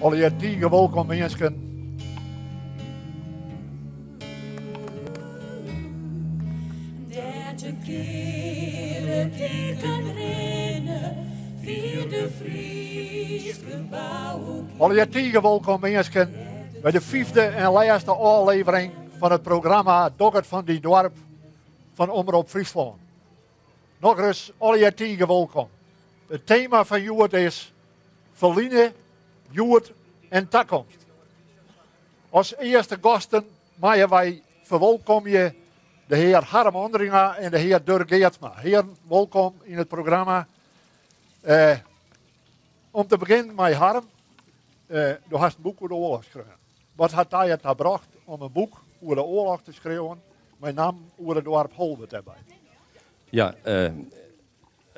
Allegear tige wolkom minsken. Dêr't de keale diken rinne, fia de Fryske boukearnen. Allegear tige wolkom minsken by de fyfde en lêste ôflevering fan it programma Doch it fan dyn doarp fan Omrop Fryslân. Nochris allegear tige wolkom. It tema fan hjoed is ferline, hjoed en takomst. As earste gasten meie wy ferwolkomje de hear Harm Andringa en de hear Durk Geertsma. Hearen, wolkom yn it programma. Eh, om te begjinnen mei Harm. Eh, do hast in boek oer de oarloch skreaun. Wat hat dy derta brocht om in boek oer de oarloch te skriuwen, mei nammen oer it doarp Holwert dêrby? Ja, eh,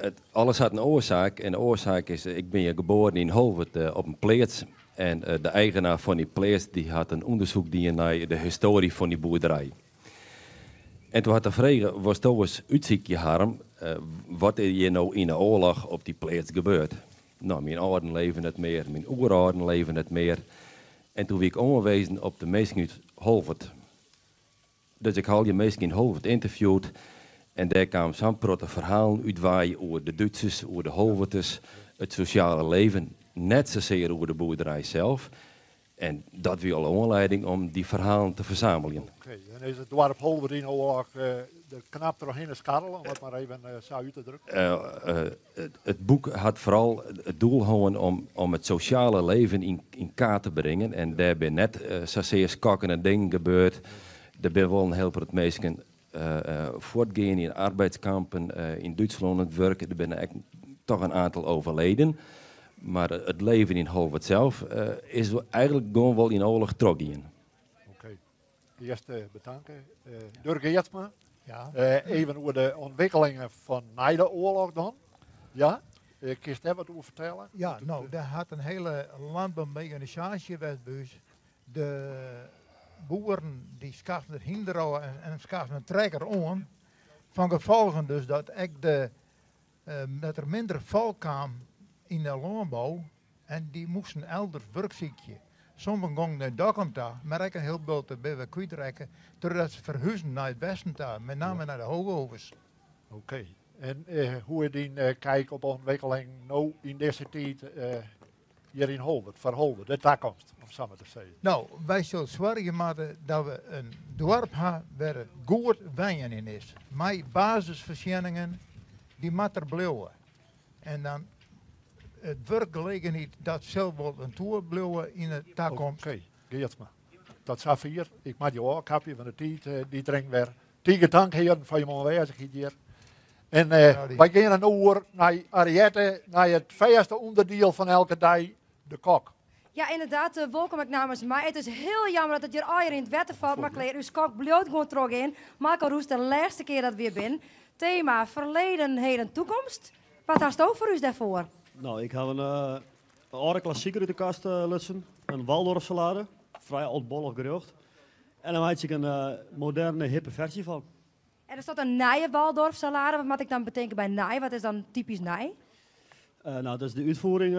it, alles hat in oarsaak. En de oarsaak is, ik bin hjir geboren yn Holwert eh, op in pleats. En eh, de eigenaar fan dy pleats dy hat in ûndersyk dien nei de histoarje fan dy boerderij. En doe hat er frege, wolsto ris útsykje Harm, eh, wat is hjir no yn de oarloch op dy pleats gebeurd? No, myn âlden leve net mear, myn oerâlden leve net mear. En doe wie ik oanwezen op de minsken út Holwert. Dus ik ha al dy minsken yn Holwert ynterviewd en dêr kamen sa'n protte ferhalen út wei oer de Dútsers, oer de Holwerters, it sosjale leven, net sasear oer de boerderij sels. En dat wie al oanlieding om dy ferhalen te fersameljen. Oké, en is it doarp Holwert yn de oarloch der knap trochhinne skarrele, om it mar even sa út te drukken? It boek hat foaral it doel hân om it sosjale leven yn kaart te bringen. En dêr binne net sasear skokkende dingen gebeurd. Der binne wol in hiel protte minsken fuortgean yn arbeidskampen yn Dútslân oan it wurk. Der binne ek toch in oantal overleden. Mar it leven yn Holwert sels is eigentlik gewoan wol yn oarloch trochgien. Oké, earst betanke. Durk Geertsma, Ja. even oer de ûntwikkelingen fan nei de oarloch dan. Ja, kinst dêr wat oer fertelle? Ja, no, der hat in hiele landbouwmechanisaasje west by ús. De boeren dy skaften it hynder ôf en skaften in trekker oan. Fan gefolgen dus dat ek de, dat der minder folk kaam yn de lânbou en dy moasten elders wurk sykje. Sommigen gongen nei Dokkum ta, mar ek in hiel bulte binne we kwytrekke trochdat se ferhuzen nei it westen ta, met name nei de Hoogovens. Oké, en hoe is dyn kyk op de ûntwikkeling no yn dizze tiid hjir yn Holwert, foar Holwert, de takomst, om sa mar te sizzen? No, wy sille soargje moatte dat we in doarp ha wêr it goed wenjen yn is. Mei basisfoarsjenningen, dy moat der bliuwe. En dan it wurkgelegenheid, dat sil wol in toer bliuwe yn de takomst. Oké, Geertsma. Tot safier. Ik moat jo ôfkapje, want de tiid dy dringt wer. Tige tank hearen foar jim oanwêzichheid hjir. En wy geane no oer nei Ariette, nei it fêste ûnderdiel fan elke dei, de kok. Ja, ynderdaad, wolkom ek namens my. It is hiel jammer dat it hjir allegear yn it wetter falt, mar klear, ús kok bliuwt gewoan trochgean. Marco Roest, de lêste kear dat we hjir binne. Tema, ferleden, heden, toekomst. Wat hasto foar ús dêrfoar? No, ik haw in âlde klassiker út de kast lutsen, in Waldorfsalade, frij âldbollich gerjocht. En dan meitsje ik in moderne, hippe ferzje fan. En is dat in nije Waldorfsalade? Wat moat ik dan betinke by nij? Wat is dan typysk nij? No, dat is de útfiering,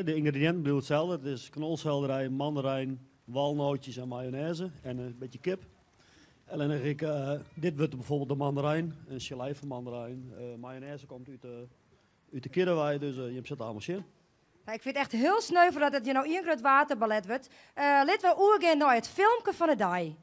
de yngrediïnten bliuwe itselde. It is knolselderij, mandarijn, walnootjes en mayonaise en in bytsje kip. Allinnich ik, dit wurdt bijvoorbeeld de mandarijn, in sjelei fan mandarijn. Mayonaise komt út de, út de kidde wei, dus jim sitte allemaal sjen. Nou, ik fyn it echt hiel sneu foar dat it hjir no ien grut waterballet wurdt. Litte we oergean nei it filmke fan de dei.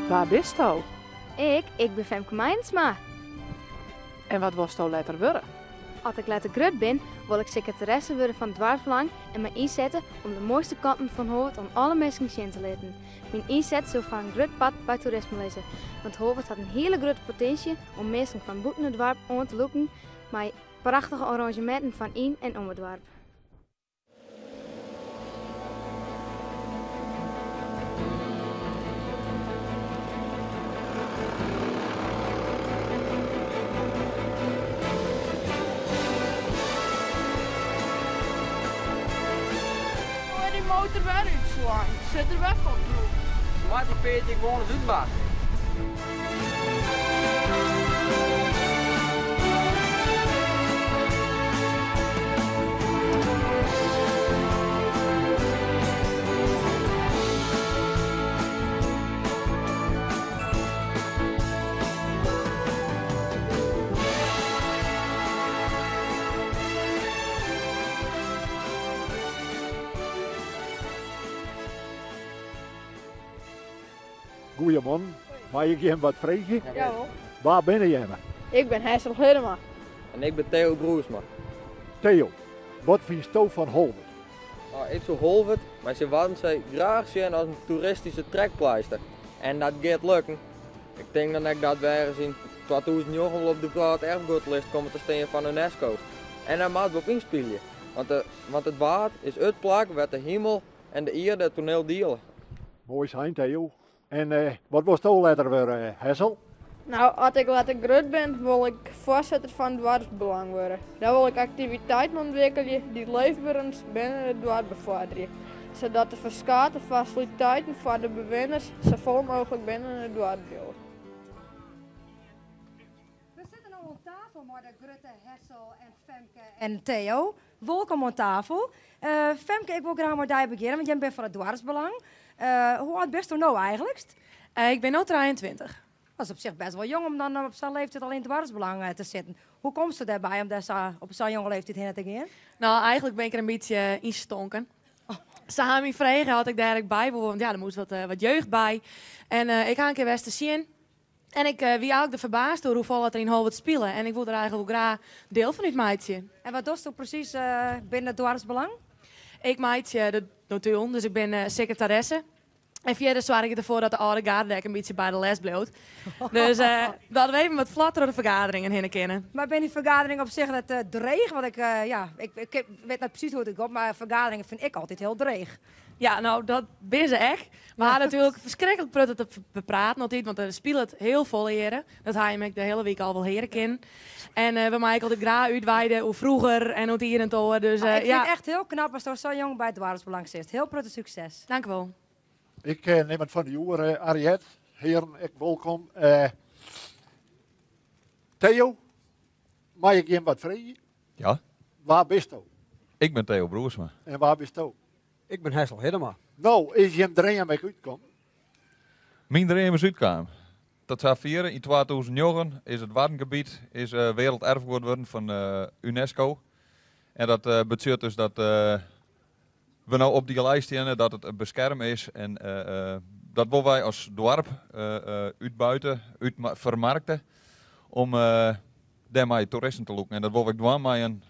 Wa bisto? Ik? Ik bin Femke Meinsma. En wat wolsto letter wurde? As ik letter grut bin, wol ik sekretaresse wurde fan Doarpsbelang en my ynsette om de moaiste kanten fan Holwert oan alle minsken sjen te litten. Myn ynset sil foar in grut part by toerisme lizze, want Holwert hat in hiele grutte potinsje om minsken fan bûten it doarp oan te lûken mei prachtige arranzjeminten fan yn en om it doarp. wurdt der wer útslein, sit der wer fuortrûn. Moat dy peertje gewoan ris útbarste. Goeiemoarn, mei ik jim wat freegje? Ja wol. Wa binne jimme? Ik bin Hessel Hiddema. En ik bin Theo Broersma. Theo, wat fynsto fan Holwert? Oh, ik soe Holwert mei syn Waddenzee graach sjen as in toeristyske trekpleister. En dat giet lukken. Ik tink dan ek dat we ergens yn 2009 wol op de wrâlderfgoedlist komme te stean fan UNESCO. En dêr moatte we op ynspylje, want, de, want it Waad is it plak wêr't de himel en de ierde it toneel diele. Moai sein, Theo. En eh, wat wolsto letter wurde, Hessel? Nou, as ik letter grut bin, wol ik foarsitter fan it doarpsbelang wurde. Dan wol ik aktiviteiten ûntwikkelje dy't leefberens binnen it doarp befoarderje, sadat de ferskate fasiliteiten foar de bewenners safolle mooglik binnen it doarp bliuwe. We sitte no oan tafel mei de grutte Hessel en Femke en Theo. Wolkom oan tafel. Uh, Femke, ik wol graach mei dy begjinne, want jim binne fan it doarpsbelang. Uh, hoe âld bisto no eigentlik? Uh, ik bin no 23. Dat is op sich bêst wol jong om dan op sa'n leeftiid al yn it doarpsbelang te sitten. Hoe komsto dêrby om dêr sa op sa'n jonge leeftiid hinne te gean? Nou, eigentlik bin ik der in bytsje ynstonken. Se ha my frege oft ik dêr ek by woe, want ja, der moast wat, wat jeugd by. En ik ha in kear west te sjen. En ik wie eigentlik der ferbaasd oer hoefolle der yn Holwert spile. En ik woe der eigentlik wol graach diel fan útmeitsje. En wat dochsto presys binnen it doarpsbelang? Ik meitsje de notulen, dus ik bin sekretaresse. En fierder soargje ik derfoar dat de âlde garde ek in bytsje by de les bliuwt. Dus dat we even wat flot troch de fergaderingen hinne kinne. Mar binne dy fergaderingen op sich net dreech? Want ik, ja, ik, ik wit net presys hoe't it giet, mar fergaderingen fyn ik altyd hiel dreech. Ja, nou, dat binne se ek. We ha natuerlik ferskriklik protte te bepraten altyd, want der spilet hiel folle hjirre. Dat ha jim ek de hiele wike al wol heare kinnen. En we meie ek altyd graach útweide oer froeger en oer it ien en it oar. Dus, ik fyn ja. it echt hiel knap asto sa jong by it doarpsbelang sitst. Hiel protte sukses. Dank wol. Ik nim it fan dy oer, Ariet. Hearen, ek wolkom. Theo, mei ik jim wat freegje? Ja. Wa bisto? Ik bin Theo Broersma. En wa bisto? Ik bin Hessel Hiddema. No, is jim dream ek útkommen? Myn dream is útkaam. Tot safier, yn 2009 is it Waddengebiet is werelderfgoed wurden fan UNESCO. En dat betsjut dus dat we no op dy lijst steane, dat it beskerme is. En dat wolle wy as doarp útbuite, út fermarkte, om dêrmei toeristen te lûken. En dat wolle wy dwaan mei in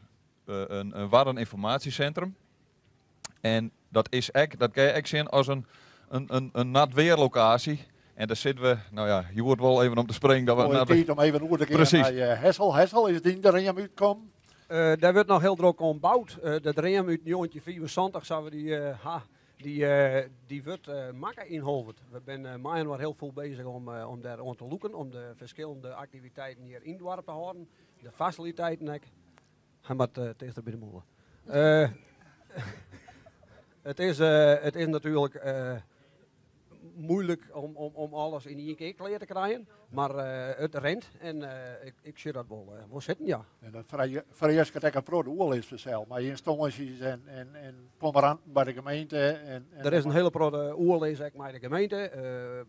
in Waddeninformatiecentrum. En dat is ek, dat kin je ek sjen as in, in, in, in nat weerlokatie. En dêr sitte we, nou ja, hjoed wol even om te springen. Dat we Moaie tiid om even oer te gean Presys. nei Hessel. Hessel, is dyn dream útkommen? Dêr wurdt noch hiel drok oan boud. De dream út 1975, sa we dy ha, dy, dy wurdt makke yn Holwert. We binne mei-inoar hiel fûl bezich om, om dêr oan te lûken, om de ferskillende aktiviteiten hjir yn it doarp te hâlden. De fasiliteiten ek. Hy moat tichter by de mûle. It is, it is natuerlik moeilik om, om, om alles yn ien kear klear te krijen, mar it rint en ik, ik sjoch dat wol, wol sitten, ja. En dat fereasket ek in protte oerlis fansels, mei ynstânsjes en, en, en pommeranten by de gemeente. En, en Der is in hiele protte oerlis ek mei de gemeente.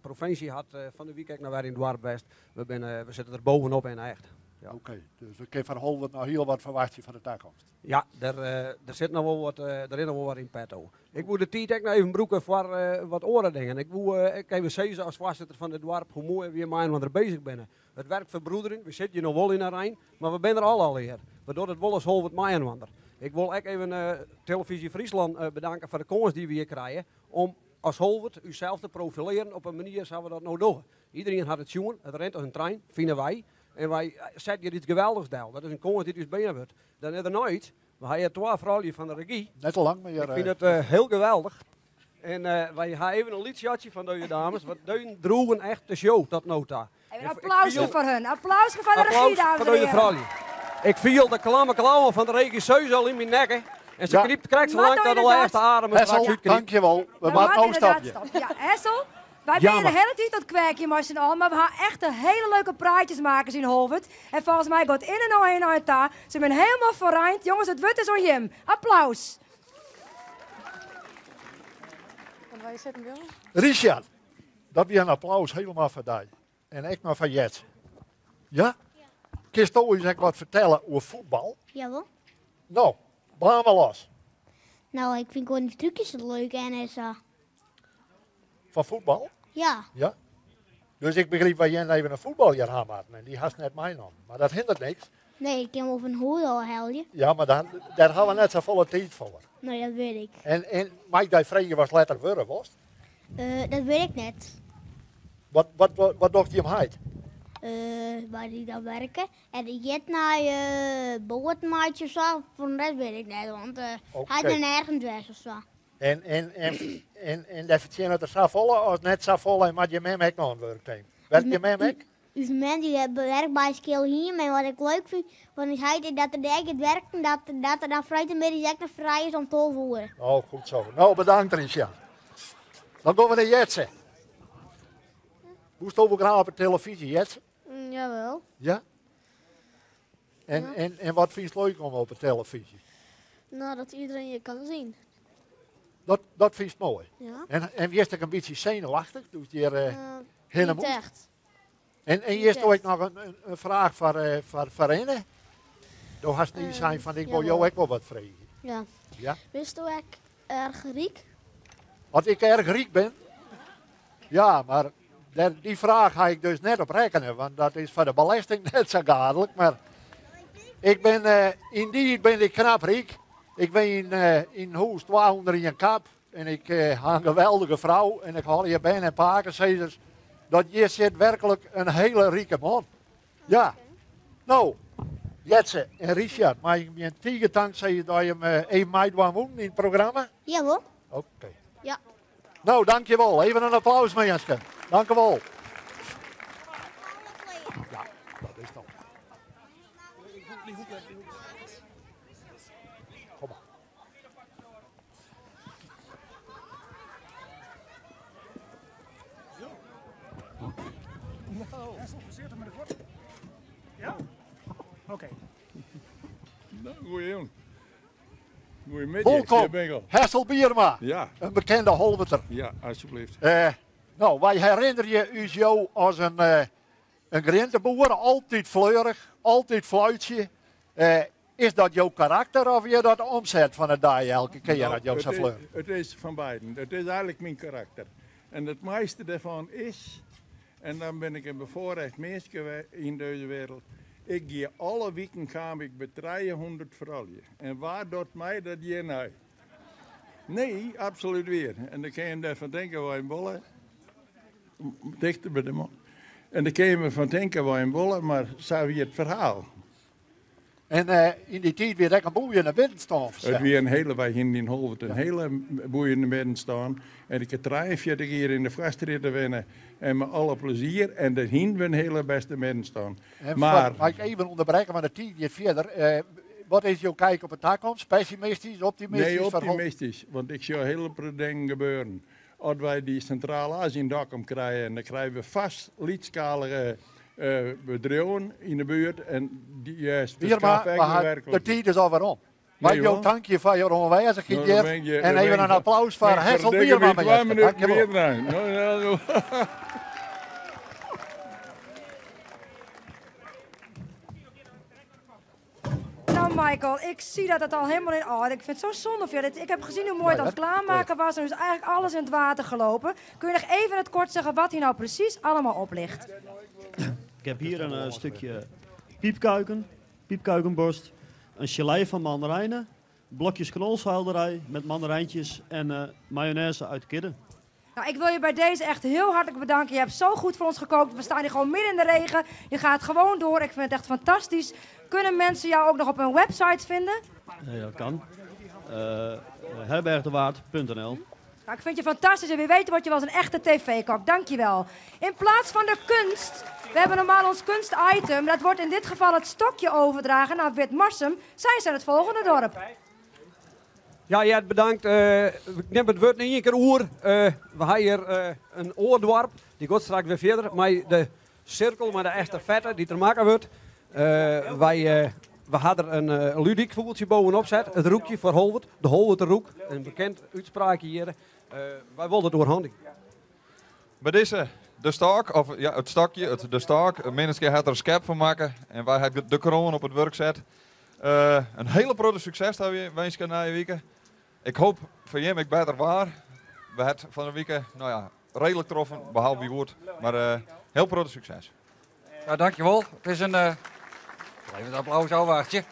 Provinsje hat fan de wike ek noch wer yn it doarp west. We, binne, we sitte der bovenop en echt. Ja. Oké, dus we kinne fan Holwert noch hiel wat ferwachtsje foar de takomst. Ja, der, der sit noch wol wat, der is noch wol wat yn petto. Ik woe de tiid ek noch even brûke foar wat oare dingen. Ik woe ek even sizze as foarsitter fan dit doarp hoe moai wy mei-inoar bezich binne. It werk verbroedering, we sitte hjir no wol yn 'e rein, mar we binne der al allegear. We dogge it wol as Holwert mei-inoar. Ik wol ek even Televyzje Fryslân bedanke foar de kâns dy't we hjir krije om as Holwert ússels te profilearjen op in manier sa't we dat no dogge. Iderien hat it sjoen, it rint as in trein, fine wy. En wy sette hjir iets geweldichs del. Dat is in kâns dy't ús bean wurdt. Dan is der noch iets. We ha hjir twa froulju fan de regy. Net te lang mear. Ik fyn it hiel geweldich. En wy ha even in lyts sjotsje fan dizze dames, want dy droegen echt de show tot no ta. Even in applausje foar hun. Applausje foar de regy, dames en Applaus foar dizze heren. froulju. Ik fiel de klamme klauwen fan de regisseus al yn myn nekke. En se knypt krekt sa lang dat de lêste adem er straks útknypt. Dankjewol. We moatte no stopje. Ja, Hessel, wy binne de hiele tiid oan it kwekjen mei syn allen, mar we ha echt hiele leuke praatjesmakers yn Holwert. En folgens my giet in en oar nei ta. Se binne hielendal ferreind. Jonges, it wurd is oan jim. Applaus. Richard, dat wie in applaus hielendal foar dy. En ek noch foar Jetse. Ja? Kinsto ús ek wat fertelle oer fuotbal? Jawol. No, baarn mar los. No, ik fyn gewoan dy trúkjes leuk en sa. Fan fuotbal? Ja. Ja? Dus ik begryp wy hiene even in fuotbaljer ha moatten en dy hast net meinommen. Mar dat hindert niks. Nee, ik kin wol fan hûd ôfhelje. Ja, mar dan, dêr ha we net safolle tiid foar. Nee, dat wit ik. En, en mei ik dy freegje watst letter wurde wolst? Uh, dat wit ik net. Wat, wat, wat, wat docht jim heit? Uh, waar dy dan werke. En dy giet nei uh, boaten meitsje of sa. Foar de rest wit ik net, want uh, okay. hy hat nergens west of sa. En, en, en, en, en dêr fertsjinnet er safolle of net safolle en moat je mem ek noch oan it wurk team? Werkt je mem ek? Us mem dy werkt by Skilhiem en wat ik leuk fyn fan ús heit is dat er dêr giet werken, dat, dat er dan freedtemiddei ek noch frij is om 12 oere. Oh, goed zo. No, bedankt Richard. Dan gean we nei Jetse. Woesto wol graach op de televyzje, Jetse? Mm, jawel. Ja? En, ja. En, en wat fynst leuk om op de televyzje? Nou, dat iedereen je kan zien. Dat, dat fynst moai? Ja. En, en wiest ek in bytsje senuwachtich doe't hjir uh, uh, hinne Niet echt. En, en hjirst ek noch in, in, in fraach foar, uh, foar, foar Inne? Do hast nie sein fan ik wol jo ek wol wat freegje. Ja. Ja? Bisto ek erch ryk? As ik erch ryk bin? Ja, mar dy fraach ha ik dus net op rekkene, want dat is foar de belesting net sa gaadlik. Mar ik bin, uh, yndied bin ik knap ryk. Ik wenje yn, uh, yn hûs 201 kap en ik uh, ha in geweldige frou en ik hâld hjir bern en pakesizzers. Dat hjir sit werklik in hiele rike man. Ja. No, Jetse en Richard, mei ik jim tige tank sizze dat jim even meidwaan woenen yn it programma? Jawol. Oké. Okay. Ja. No, dankjewol. Even in applaus, minsken. Dankjewol. Ja, dat is dan. Kom maar. Ja? Oké. Nou, goeie Goeiemiddei. Wolkom, Hessel Bierma, ja. in bekende Holwerter. Ja, alsjeblieft. Uh, no, wy herinnerje ús jo as in, uh, in grienteboer, altyd fleurich, altyd fluitsje. Uh, is dat jo karakter of wie dat de omset fan de dei elke kear No, dat jo sa fleurich? It is fan beiden. It is eigenlik myn karakter. En it moaiste dêrfan is, en dan bin ik in befoarrecht minske yn dizze wereld, ik gie alle wiken kaam ik by 300 froulju. En wa docht my dat hjir nei? Nee, absolút wier. En dan kinne jim dêrfan tinke wat jim wolle. Tichter by de man. En dan kinne jim derfan tinke wat jim wolle, mar sa wie it ferhaal. En uh, yn dy tiid wie ek in boeiende middenstân. It wie in hiele, wy hienen yn Holwert in hiele boeiende middenstân. En ik ha 43 jier yn de Foarstrjitte wenne en mei alle plezier. En dêr hienen we in hiele bêste middenstân. En Mar, mag ik even ûnderbrekke, want de tiid giet fierder. Uh, wat is jo kijk op de takomst? Pessimistysk, optimistysk? Nee, optimistysk. Want ik sjoch hiele protte dingen gebeuren. As wy dy Sintrale As yn Dokkum krije, dan krije we fêst lytsskalige bedriuwen yn de buert en dy Bierma, de tiid is alwer om. Mei jo tankje foar jo oanwêzichheid hjir en even in applaus foar Hessel Bierma. Dankjewol. Nou Michael, ik zie dat het al helemaal in orde. Ik vind het zo zonde voor je. Ik heb gezien hoe mooi het aan het klaarmaken was. En nu is eigenlijk alles in het water gelopen. Kun je nog even in het kort zeggen wat hier nou precies allemaal op ligt? Ik heb hier een stukje piepkuiken, piepkuikenborst, een gelei van mandarijnen, blokjes knolselderij met mandarijntjes en mayonaise uit kidde. Nou, ik wil je bij deze echt heel hartelijk bedanken. Je hebt zo goed voor ons gekookt. We staan hier gewoon midden in de regen. Je gaat gewoon door. Ik vind het echt fantastisch. Kunnen mensen jou ook nog op hun website vinden? Ja, dat kan. Herbergdewaard.nl. Nou, ik vind je fantastisch en wie weet word je wel eens een echte tv-kok. Dankjewel. In plaats van de kunst, we hebben normaal ons kunstitem. Dat wordt in dit geval het stokje overdragen naar Witmarsum. Zij zijn het volgende dorp. Ja, Jet, bedankt. Ik nim it wurd ien kear oer. We ha hjir in oar doarp, dy giet straks wer fierder mei de sirkel, mei de estafette dy't der makke wurdt. Wy we ha der in ludyk fûgeltsje bovenop set, it roekje foar Holwert, de Holwerter roek, in bekend útspraakje hjir. Wy wolle it oerhandigje. By dizze, de stôk, of ja, it stokje, it, de stôk. Minnertsgea hat der in skep fan makke en wy ha de kroan op it wurk set. In hiele protte sukses ta winske nije wike. Ik hoop foar jim ek better waar. We ha it fan de wike, no ja, reedlik troffen, behalve hjoed. Mar hiel protte sukses. Ja, dankjewol. It is in. Even it applaus ôfwachtsje.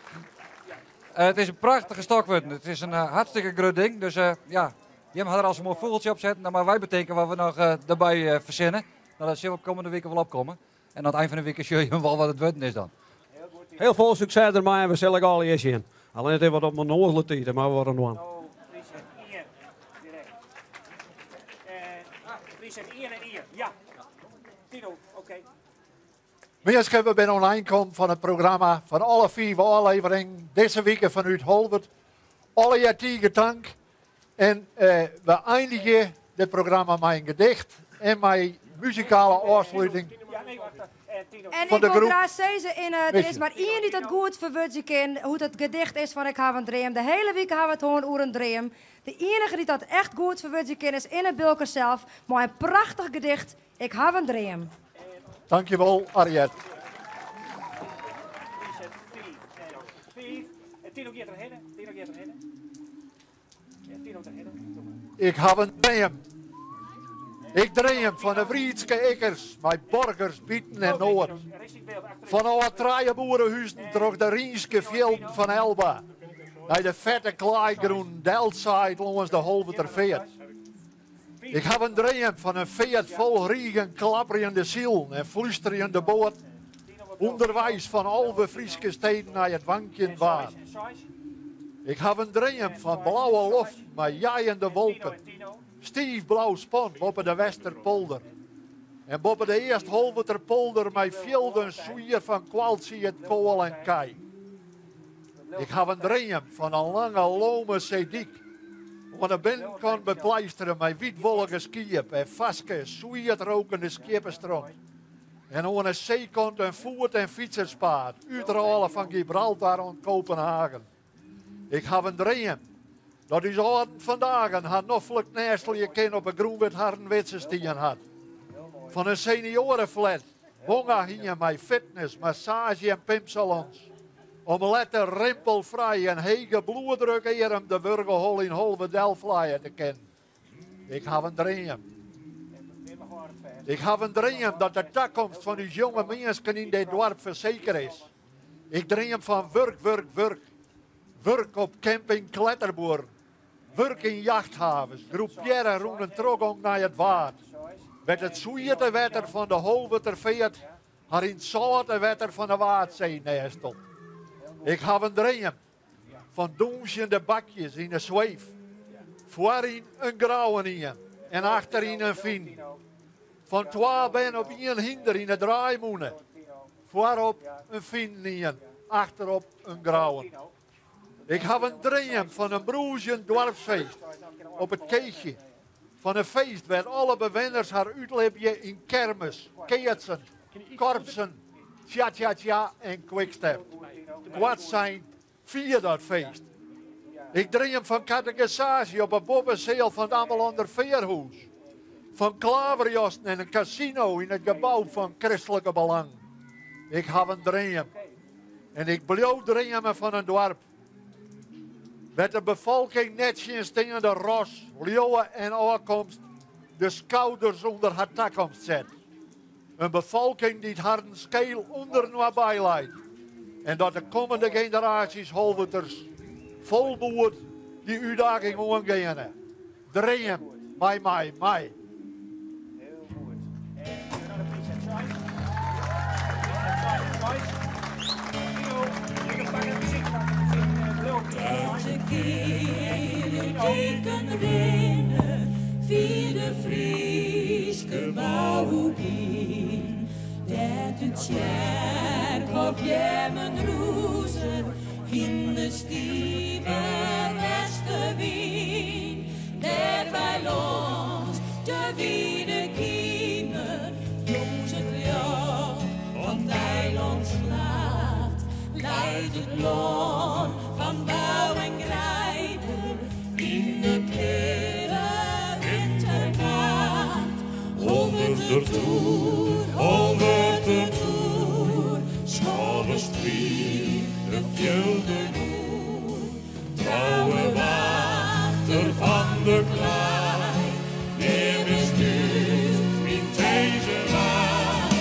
It is in prachtige stok wurden. It is in hartstikke grut ding. Dus ja, jim ha der al sa'n moai fûgeltsje op setten. Dan moatte wy betinke wat we noch derby fersinne. No, dat sil kommende wike wol opkomme. En oan it ein fan de wike sjogge jim wol wat it wurden is dan. Hiel folle sukses dermei en we sille ek allegear sjen. Allinne it is wat op in ûnnoazele tiid, mar we wat oan dwaan. Minsken, we binne oan ein kommen fan it programma fan alle fiif ôfleveringen dizze wike fanút Holwert. Allegear tige tank. En we einigje dit programma mei in gedicht en mei muzikale ôfsluting En fan ik de wol groep. graach sizze, in, der is mar ien dy't dat goed ferwurdzje kin, hoe't it gedicht is fan Ik haw in dream. De hiele wike hawwe we it hân oer in dream. De ienige dy't dat echt goed ferwurdzje kin is Inne Bilker sels mei in prachtich gedicht Ik haw in dream. Dankjewol, Ariet. Ik haw in dream. Ik dream fan de wrydske ikkers mei borgers, biten en nôt. Fan âld trijeboerehuzen troch de rynske fjilden fan Elba nei de fette klaaigrûnen delsaaid lâns de Holwerter Feart. Ik haw in dream fan in feart fol rigen klapperjende silen en flústerjende boaten, ûnderweis fan 11 Fryske steden nei it wankjend Waad. Ik haw in dream fan blauwe loften mei jeiende wolken, stiif blau span boppe de Westerpolder en boppe de East-Holwerterpolder mei fjilden swier fan koalsied, koal en kij. Ik haw in dream fan in lange lome seedyk, oan 'e binnenkant bepleistere mei wytwollige skiep en farske, swietrokende skieppestront. En oan 'e seekant in foet- en fytserspaad, útrôle fan Gibraltar oant Kopenhagen. Ik haw in dream dat ús âlden fan dagen har noflik nêstelje kin op 'e grûn wêr't harren widze stien hat. Fan in senioareflat, Bongahiem mei fitness, massaazje en pimpsalons. Om letter rimpelfrij en hege bloeddrukearm de wurgehol yn Holwert delflije te kinnen. Ik haw in dream. Ik haw in dream dat de takomst fan ús jonge minsken yn dit doarp fersekere is. Ik dream fan wurk, wurk, wurk. Wurk op camping Kletterbuorren. Wurk yn jachthavens, groepearre rûn in trochgong nei it Waad, wêr't it swiete wetter fan de Holwerter Feart har yn it sâlte wetter fan de Waadsee nêstelt. Ik haw in dream fan dûnsjende bakjes yn 'e sweef, foaryn in grauwenien en achteryn in finen. Fan twa bern op ien hynder yn 'e draaimûne, foarop in finenien, achterop in grauwen. Ik haw in dream fan in brûzjend doarpsfeest op it Keechje. Fan in feest wêr't alle bewenners har útlibje yn kermis, keatsen, korpsen, cha-cha-cha en quickstep. Koartsein, fier dat feest. Ik dream fan kategisaasje op 'e boppeseal fan it Amelander Fearhûs. Fan klaverjassen en in kasino yn it gebou fan Kristlike Belang. Ik haw in dream. En ik bliuw dreamen fan in doarp wêr't de befolking nettsjinsteande ras, leauwe en ôfkomst de skouders ûnder har takomst set. In befolking dy't harren skeel ûnderinoar byleit en dat de kommende generaasjes Holwerters fol moed dy útdaging oangeane. Dream mei my mei. Dêr't de keale diken rinne, fier de Fryske bou yn. Dêr't de tsjerkhôfbeammen rûze yn de stive westenwyn. Leit it lân fan bou en greide yn de kille winternacht. Holwertertoer, Holwertertoer, Skoallestreek, de fjilden oer. Trouwe wachter fan de klaai, neam is út myn teze wei.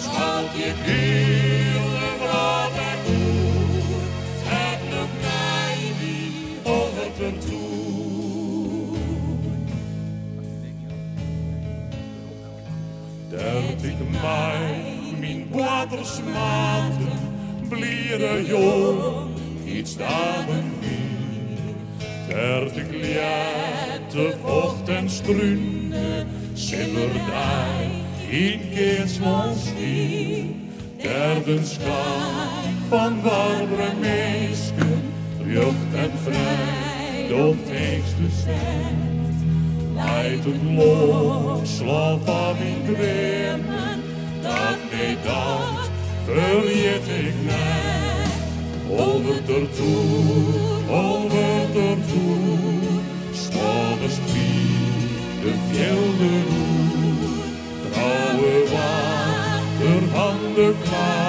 Skalk ik hiel de wrâld ek oer, it lukt my dy Holwertertoer. Dêr't ik mei myn boartersmaten bliere jonkheidsdagen wie. Dêr't ik ljette, focht en strúnde, simmerdei yn keatslân stie. Dêr't in skaai fan warbere minsken rjocht en frij docht heechste set. Leit it loslân fan myn dreamen, dat nee dat ferjit ik net. Holwertertoer, Holwertertoer, Skoallestreek, de fjilden oer. Trouwe wachter fan de klaai.